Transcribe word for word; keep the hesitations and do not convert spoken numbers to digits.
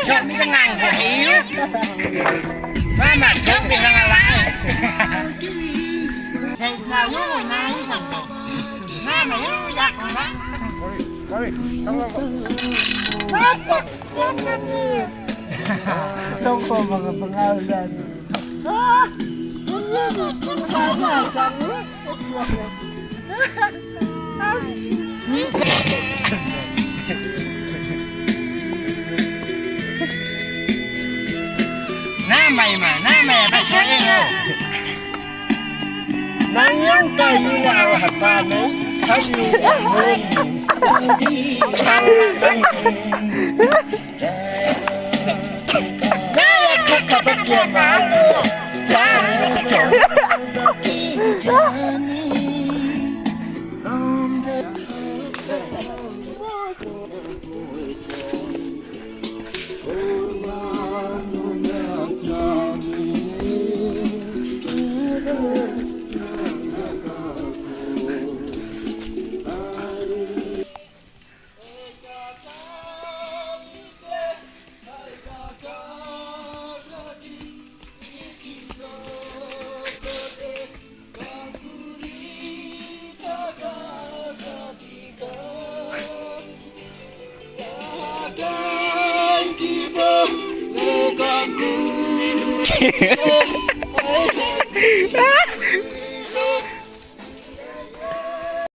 Jok mi ngang ko hiu. Mama jok mi ngang alai. Jai na yu na i ngang ko. Mama yu yak na. Sorry, sorry. Tunggu, mga pangalan. Ah! Namay ma, namay ma, paso ino. Nang yung kayo na ang hapano, kayo na ang